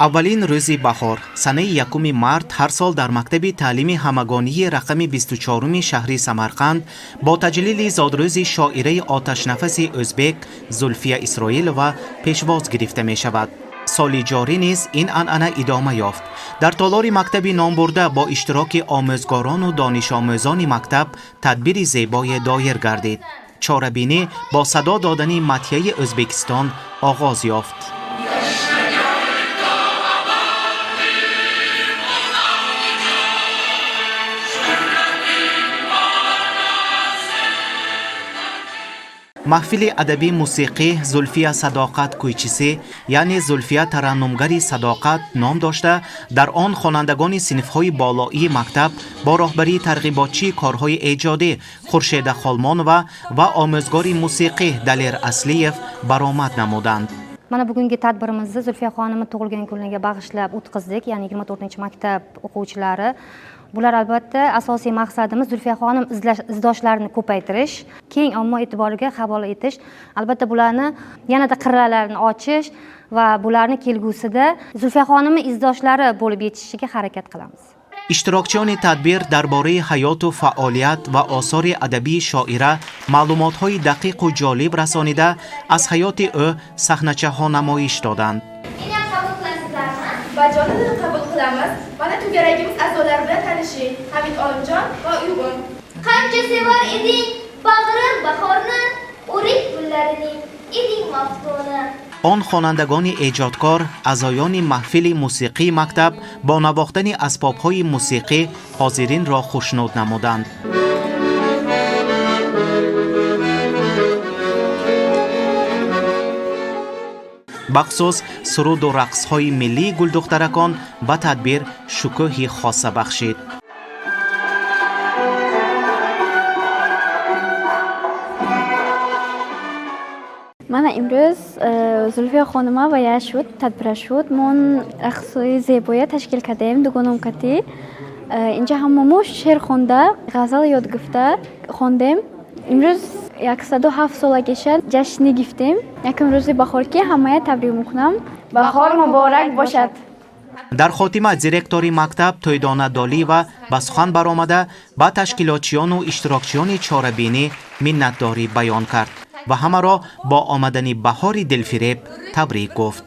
Аввалин рӯзи баҳор, санаи 1 март, ҳар сол дар мактаби таълими ҳамагонии рақами 24-уми шаҳри Самарқанд бо таҷлили зодрӯзи шоираи оташнафаси ӯзбек Зулфия Исроилова пешвоз гирифта мешавад. Соли ҷорӣ низ ин анъана идома ёфт. Дар толори мактаби номбурда бо иштироки омӯзгорону донишомӯзони мактаб тадбири зебое доир гардид. Чорабинӣ бо садо додани мадҳияи Ӯзбекистон оғоз ёфт. Маҳфили адабӣ мусиқӣ «Зулфия садоқат кӯйчиси», яъне Зулфия тараннумгари садоқат ном дошта, дар он хонандагони синфҳои болоии мактаб бо роҳбарии тарғиботчии корҳои эҷодӣ Хуршеда Холмонова ва омӯзгори мусиқӣ Далер Аслиев баромад намуданд. Mana bugungi tadbirimizni Zulfiya xonimni tug'ilgan kuniga bag'ishlab o'tkazdik, ya'ni 24-maktab o'quvchilari. Bular, albatta, asosiy maqsadimiz Zulfiya xonim izdoshlarini ko'paytirish, keng omma e'tiboriga havola etish, albatta, bularni yanada qirralarini ochish va bularni kelgusida Zulfiya xonimni izdoshlari bo'lib yetishishiga harakat qilamiz. Иштирокчиёни тадбир дар бораи ҳаёту фаъолият ва осори адабии шоира маълумотҳои дақиқу ҷолиб расонида, аз ҳаёти ӯ саҳначаҳо намоиш доданд. Meniyam qabul qilasizlarmi? Bajonidil qabul qilamiz. Mana, to'garagimiz a'zolari bilan tanishing: Hamid Olimjon va Uyg'un. Qancha sevar eding, bag'rim, bahorni, o'rik gullarining eding maftuni. Он хонандагони эҷодкор, аъзоёни маҳфили мусиқии мактаб бо навохтани асбобҳои мусиқӣ ҳозиринро хушнуд намуданд. Бахусус суруду рақсҳои миллии гулдухтаракон ба тадбир шукӯҳи хоса бахшид. Мана, имрӯз Зулфия хонума вая шуд, тадбира шуд. Мон рақсҳои зебоя ташкил кардем дугоном катӣ. Инҷа ҳама мо шеър хонда, ғазал ёд гирифта хондем. Имрӯз 107 солагиша ҷашнӣ гирифтем. Якум рӯзи баҳор ки ҳамая табрик мекунам. Баҳор муборак бошад! Дар хотима директори мактаб Тӯйдона Долиева ба сухан баромада, ба ташкилотчиёну иштирокчиёни чорабинӣ миннатдорӣ баён кард ва ҳамаро бо омадани баҳори дилфиреб табрик гуфт.